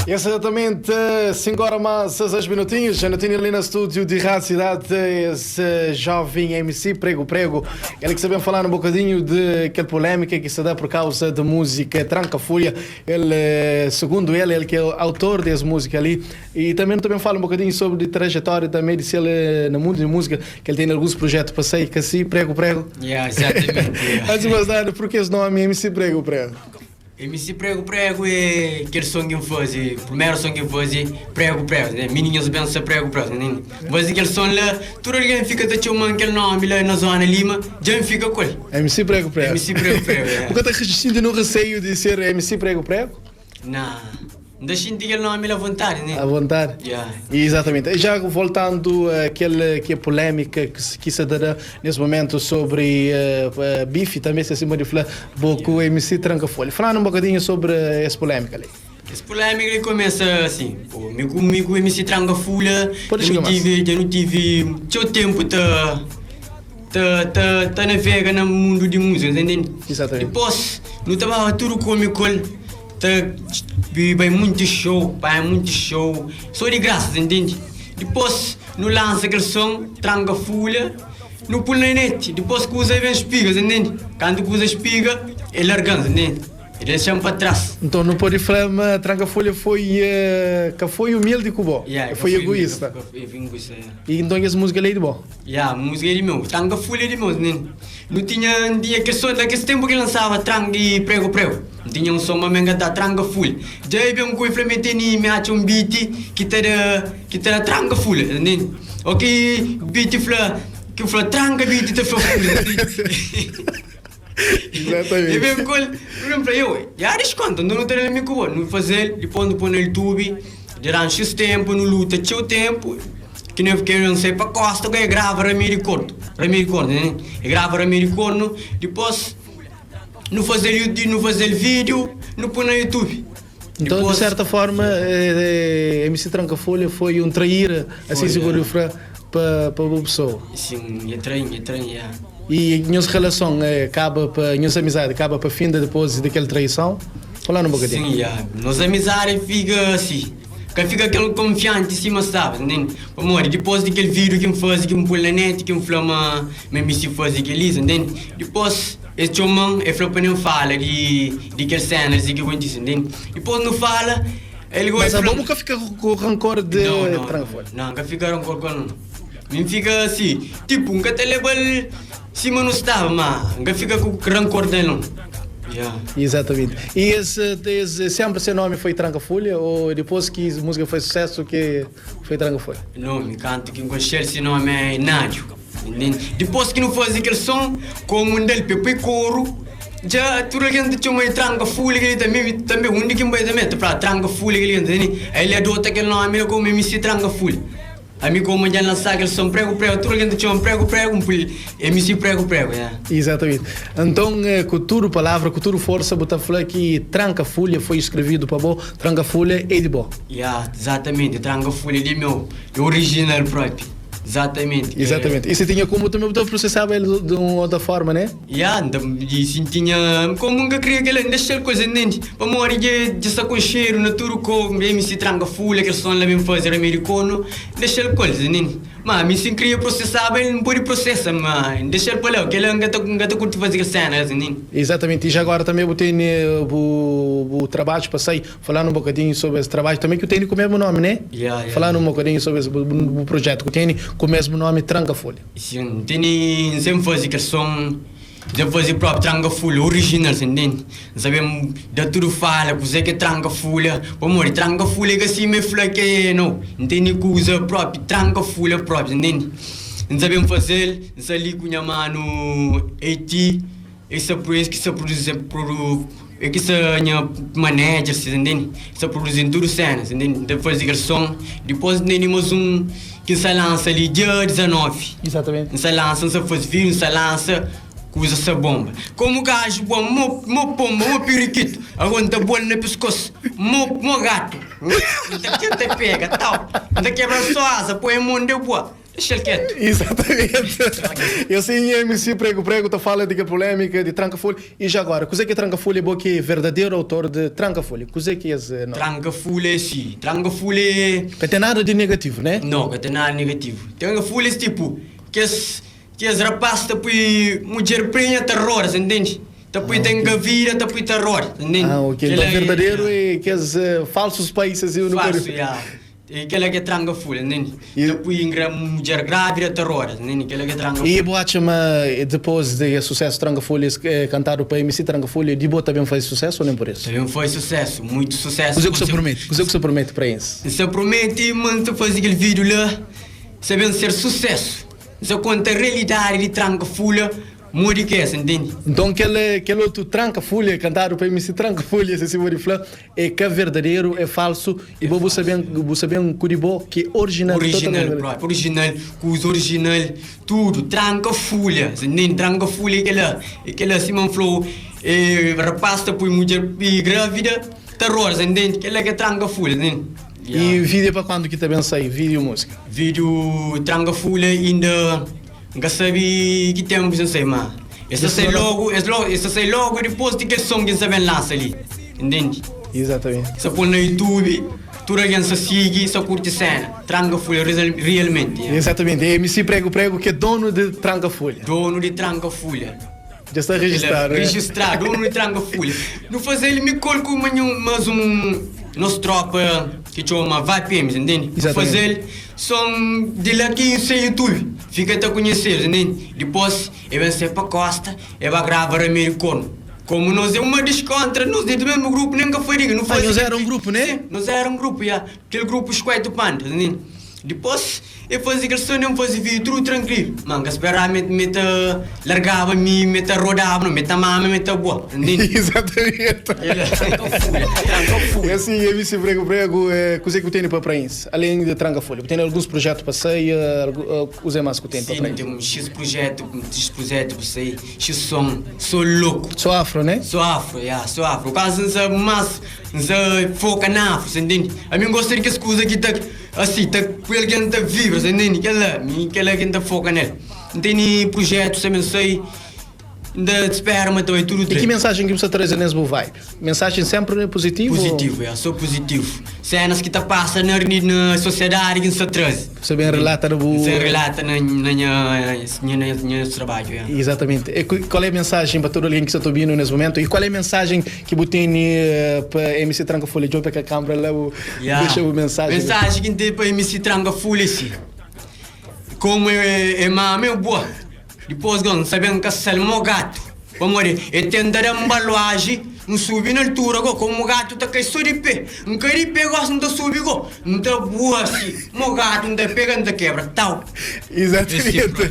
Exatamente 5 horas mais 6 minutinhos. Já não tinha ali no estúdio de Rádio Cidade esse jovem MC Prego Prego. Ele que sabia falar um bocadinho de aquela polêmica que se dá por causa de música Tranca Folha. Ele, segundo ele, ele que é o autor dessa música ali. E também, também fala um bocadinho sobre a trajetória também de ser ele no mundo de música, que ele tem alguns projetos para sair, que assim, Prego Prego. Yeah, exatamente. Yeah. Antes de mais nada, porque esse nome MC Prego Prego? MC Prego Prego é aquele som que eu fazia, primeiro som que eu fazia, Prego Prego, né? Menininhos benção Prego Prego, né? Mas aquele som lá, tudo alguém fica te chamando aquele nome lá na zona Lima, já fica com ele. MC Prego Prego. MC Prego Prego, é. Porque tá resistindo no receio de ser MC Prego Prego? Não, não deixa aquele nome lá à vontade, né? À vontade? Yeah. Exatamente. Já voltando àquela que é polêmica que se, que se dará nesse momento sobre uh, uh, bife, também se acima de falar, com o MC Tranca Folha. Falando um bocadinho sobre essa polêmica ali. Essa polêmica ali começa assim, pô, me comigo MC Tranca Folha, Pode eu não chegar mais. tive, eu não tive, tinha tempo tá tá tá tá navega no mundo de música, entende? Exatamente. Depois, não tava tudo comigo, tá vai muito show, vai muito show, só de graça, entende? Depois, não lança aquele som, tranca folha, não pula na net, depois que usa vem espigas, entende? Quando usa espiga, é largando, entende? Ele deixa para trás. Então não pode falar, mas Tranca Folha foi, uh, que foi humilde com o bom. Yeah, foi egoísta. Foi egoísta, yeah. E então essa música ali é de bom. Yeah, a música é de meu, tranca folha de meu, né? Não tinha, não tinha aquele som, naquele tempo que lançava tranca e prego prego. Não tinha um som, mas me engatar tranca folha. Já aí bem com o Flamengo me acha um beat que tá da, que tá da tranca folha, né? O que beat fla, que fla tranca beat tá fla folha. Exatamente. E bem com ele, eu falei, eu, já desconto, não tem nem como, não fazer, depois não põe no YouTube, durante esse tempo, não luta, tinha o tempo, que nem que eu não sei para costa, que grava Ramiro Corno, Ramiro Corno, né? E grava Ramiro Corno, depois não fazer não fazer vídeo, não põe no YouTube. Então, de Depois- certa forma, eh, eh, MC Tranca Folha foi um traíra, assim Foi, se é. pode para para a pessoa. Sim, é trair, é trair, é. E a nossa relação eh, acaba para a nossa amizade acaba para fim de depois daquela traição. Falando um bocadinho. Sim, yeah. Nossa amizade fica assim. Que fica aquele confiante em cima, sabe? Entende? Amor, depois daquele vídeo que me faz, que me põe na net, que me fala, ma, me se faz aquele isso, entende? Depois, esse homem, ele falou para não fala de, de aquele cenas de que acontece, entende? Depois não fala, ele Mas a fala- bom nunca fica com com rancor de não, não, Tranca Folha. Não, nunca fica rancor com não. Nem fica assim, tipo, nunca te leva cima não estava, mas nunca fica com rancor dele, não. Yeah. Exatamente. E esse, esse sempre seu nome foi Tranca Folha ou depois que a música foi sucesso que foi Tranca Folha? Nome, canto que gostei esse nome é Nádio. Entende? Depois que não faz aquele som, como um dele pepe e couro, já tudo alguém te chama de tranca folha, que ele também, também, um de quem vai também, tu fala tranca folha, que ele entende? Aí ele adota aquele nome ele como MC tranca folha. A mim como já lançar aquele som prego prego, tudo alguém te chama prego prego, um pul- MC prego prego, yeah. Exatamente. Então, eh, cultura palavra, cultura força, botar falar que Tranca Folha foi escrevido para bom, Tranca Folha é de bom. Yeah, exatamente, tranca folha de meu, é original próprio. Exatamente. Exatamente. E se tinha como também botar processava ele de uma outra forma, né? Yeah, então, e assim tinha. Como nunca queria que ele deixar coisa, entende? Para morrer de, de saco cheiro na Turco, MC tranca folha, que som lá bem fazer americano, deixar coisa, entende? Mas me se queria processar, ele não pode processar, mas deixar para lá, que ele não está curte fazer cena, entende? Exatamente. E já agora também eu tenho eh, o, o trabalho, passei falando um bocadinho sobre esse trabalho também que eu tenho com o mesmo nome, né? Yeah, yeah. Falando um bocadinho sobre esse o, o projeto que eu tenho com o mesmo nome, Tranca Folha. Sim, tem sempre fazer que som, sempre fazer próprio tranca folha, original, entende? Sabemos da tudo fala, que que tranca folha, amor, tranca folha que assim me fala que não, entende que usa próprio, tranca folha próprio, entende? Não sabemos fazer, não ali com minha mano, AT, esse por isso que se produz, produ, é que se minha manager, se entende? Se produzindo tudo cenas, entende? Então fazer aquele som, depois temos um que se lança ali dia 19. Exatamente. Nsa lança, nsa faz vídeo, nsa lança, usa essa bomba. Como o gajo, bom, mo, mo pomba, mo periquito, aguenta bola no pescoço, mo, mo gato. Nta te pega, tal. Nta quebra só asa, põe a mão de boa. Dexa-l ketu. Exatamente. E assim MC Prego Prego ta fala di kel polémica di Tranka Folha. E já agora, kuzê ki é Tranka Folha? Bo ki é verdaderu autor de Tranka Folha. Kuzê ki é es nome? Tranka Folha é si. Tranka Folha é. Ka ten nada di negativu, né? Nau, ka ten nada di negativu. Tranka Folha é tipo, kes, kes rapaz ta pui mudjer prenha ta roda, sa ntende? Ta pui ta engavida, ta pui ta roda, sa ntende? Ah, ok. Então verdaderu é kes falsus pais assim nu pode. Falsu, ya. E kela ke tranka fulha, ntende? Ta pui ingra mudjer grávida ta roda, ntende? Kela ke tranka fulha. E bu atxa ma dipos di es susesu tranka fulha kantadu pa MC tranka fulha di bo ta ben faze susesu ou nen por isu? Ta ben faze susesu, muitu susesu. Kuze ku sa prometi? Kuze ku sa prometi pra es? N sa prometi ma N ta faze kel vídiu la sa ben ser susesu. N sa konta realidadi di tranka fulha. Modi ki é, sa ntende? Nton kel kel otu tranka fulha kantadu pa MC tranka fulha se si pode fla é ka verdaderu é falsu e bo bu sa ben bu sa ben ku di bo ki é original Original propi original kuza original tudu tranka fulha sa ntende tranka fulha é kela é kela sima N flau é rapaz ta pui mudjer gravida ta roda sa ntende kela ke tranka fulha sa ntende. E video pa kuandu ki ta ben sai video musika? Video tranka fulha inda N ka sabe ki ténpu ki N sai, má es ta sai lógu, es lógu, es ta sai lógu dipôs di kel son ki N sta ben lansa li. Ntende? Exatamente. Sa pô-l na YouTube, tudu algen sa sigi, sa kurti séna. Tranka Fulha, realmenti. Exatamente. É MC Prego Prego ki é donu di Tranka Fulha. Donu di Tranka Fulha. Dja sta registradu, né? Registradu, donu di Tranka Fulha. Nu faze-l mi ku el ku más un nos trópa ki txoma Vapms, ntende? Nu faze-l. Son di la ki se YouTube fika ta kunhesedu, ntende? Dipos e ben sai pa kosta e ba grava Ramedi Kornu. Komu nos é uma diskontra, nos dentu mesmu grupu nen ka fadiga, nu Ah, faze nhos era un grupu, ne? Sin, nos era un grupu, ya. Kel grupu Squeto Panda, ntende? Dipos e faze kel son, N faze vídiu tudu trankilu. Ma N ka speraba me me ta largaba mi, me ta rodaba, no, me ta mama, me ta bua, ntende? Exatamente. Tranka fulha, tranka fulha. E asin, MC Prego Prego, kuzê ki bu tene pa prains? Alén di tranka folha, bu ten alguns projetu pa sai? Kuzê más ku ten pa Sim, frenti? ten X projetu, X projetu pa sai, X son, so loku. So afro, né? So afro, ya, so afro. Kuazi N sa más, N sa foka na afro, sa ntende? Ami N gosta di kes kuza ki ta, asi, ta pui algen ta vibra, sa ntende? Kel-la, mi kel-la ki N ta foka nel. N tene projetu sa ben sai. N ta spera ma ta bai tudu E ki dretu. mensajen ki bu sta traze nes bu vibe? Mensajen senpri puzitivu? Puzitivu, ya, so puzitivu. Senas ki ta pasa na na sosiedadi ki N sta traze. Bu sta ben relata na bu. N sta relata na na nha nha nha trabadju, ya. Exatamente. E kual é mensajen pa tudu algen ki sta ta obinu nes mumentu? E kual é mensajen ki bu tene pa MC Tranka Folha? Djobe ka kambra la bu Ya. dexa bu mensajen. Mensajen ki N ten pa MC Tranka Folha é si, Komu é mama é bua. Dipôs go, N sa ben kasa-l mo gatu, pamodi e tenta da-m baluaji. N subi na altura go, komu gatu ta kai so di pe. N kai di pe gosi N ta subi go, N ta bua si mo gatu, N ta pega, N ta kebra. Tau! Exatamente.